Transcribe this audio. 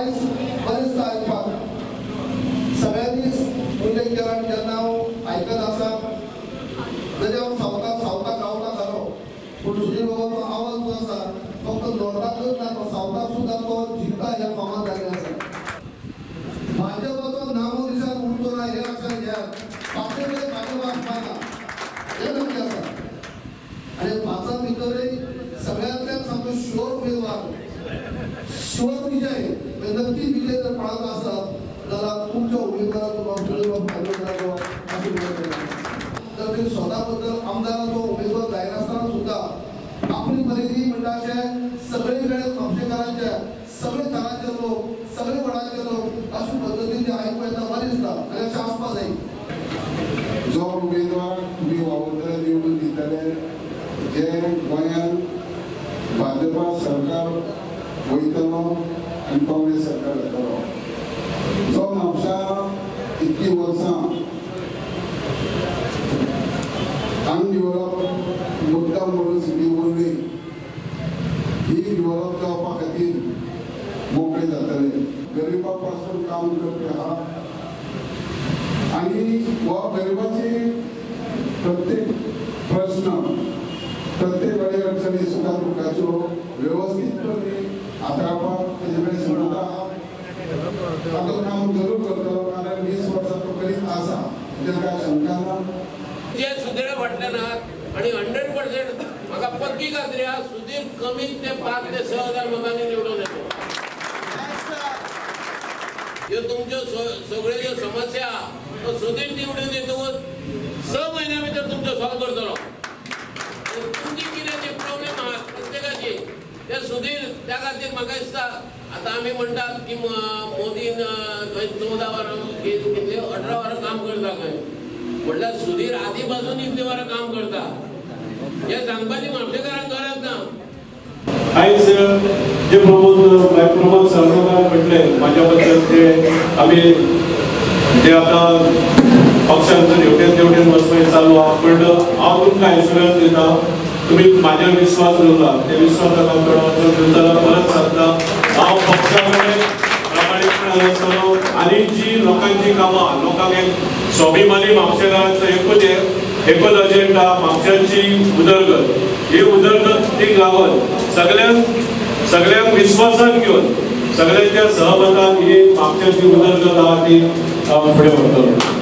आयज बरें दिसता आयकपाक. सगळ्यांनी उल्लेख केला आनी जेन्ना हांव आयकत आसा, जरी हांव सावथाक सावथाक रावता जालो, पूण सुधीर बाबाचो आवाज जो आसा फक्त नॉर्थाकच ना, तो सावथाक सुद्दां तो जिखता ह्या फामाद जाल्लें आसा. भाजपाचो नामो निशाण उरचो ना हें लक्षात घेयात. पांचय कडेन भाजप आसपाना हें नक्की आसा. आनी पांचां भितरय सगळ्यांतल्यान सामको शुअर उमेदवार, शुअर विजय, म्हणजे नक्की विजय जर कोणाचो आसत जाल्यार तुमच्या उमेदवाराचो, सुधीर बाब खाजूरकराचो अशें म्हणूं. तर तुमी स्वता बद्दल आमदाराचो उमेदवार जायनासतना सुद्दां आपली परिधी म्हणटा अशें सगळे कडेन म्हापशेकारांचे, सगळे थरांचे लोक, सगळे वडाचे लोक अशे पद्दतीन ते आयकूं येता, बरें दिसता आनी अशें आसपा जाय. जो उमेदवार तुमी वावुरतले, निवडून दितले, जे गोंयांत भाजपा सरकार वयतलो आनी काँग्रेस सरकार येतलो, जो म्हापशा इतलीं वर्सां अनडिवलप मुद्दाम म्हणून सिटी उरली, ही डिवलप जावपा खातीर मोकळे जातले. गरिबा पासून काम करपी आहा आनी हो गरिबाची प्रत्येक प्रश्न, प्रत्येक अडी अडचणी, सुखा दुख्खाच्यो वेवस्थीतपणे हाताळपाक तेजे कडेन क्षमता आहा. ताचो काम जरूर करतलो, कारण 20 वर्सां तो करीत आसा, तेजेर कांय शंका ना. जे सुधीरा फाटल्यान आहात आनी 100% म्हाका पक्की खात्री आहा, सुधीर कमीत ते 5 ते 6 हजार मतांनी निवडून येतलो. ह्यो तुमच्यो सगळ्यो ज्यो समस्या आहा तो सुधीर निवडून येतकूच 6 म्हयन्या भितर तुमच्यो सॉल्व करतलो. तुमची कितें ती प्रॉब्लेम आहात प्रत्येकाची ते सुधीर, त्या खातीर म्हाका दिसता आतां आमी म्हणटात की मोदीन खंय 14 वरां कितले 18 वरां काम करता खंय, म्हणल्यार सुधीर आदी पासून इतले वरां काम करता हें सांगपाची म्हापशेकारांक गरज ना. आयज जे प्रमोद प्रमोद सरकार म्हटलें म्हाज्या बद्दल, ते आमी जे आतां पक्षान जर हेवटेन तेवटेन वचपाचें चालू आहा, पण हांव तुमकां एश्युरन्स दिता, तुमी म्हाजेर विस्वास दवरला, ते विस्वासाक हांव चड वचून दिवचलो परत सांगता, हांव पक्षा कडेन प्रामाणीकपणान आसतलो आनी जी लोकांची कामां, लोकांक एक स्वाभिमानी म्हापशेकारांचो एकूच अजेंडा, म्हापशांची उदरगत. ही उदरगतीक लागून सगळ्यांक विस्वासात घेवन सगळ्यांच्या सहमतान ही म्हापशांची उदरगत आहा ती फुडें व्हरतलो.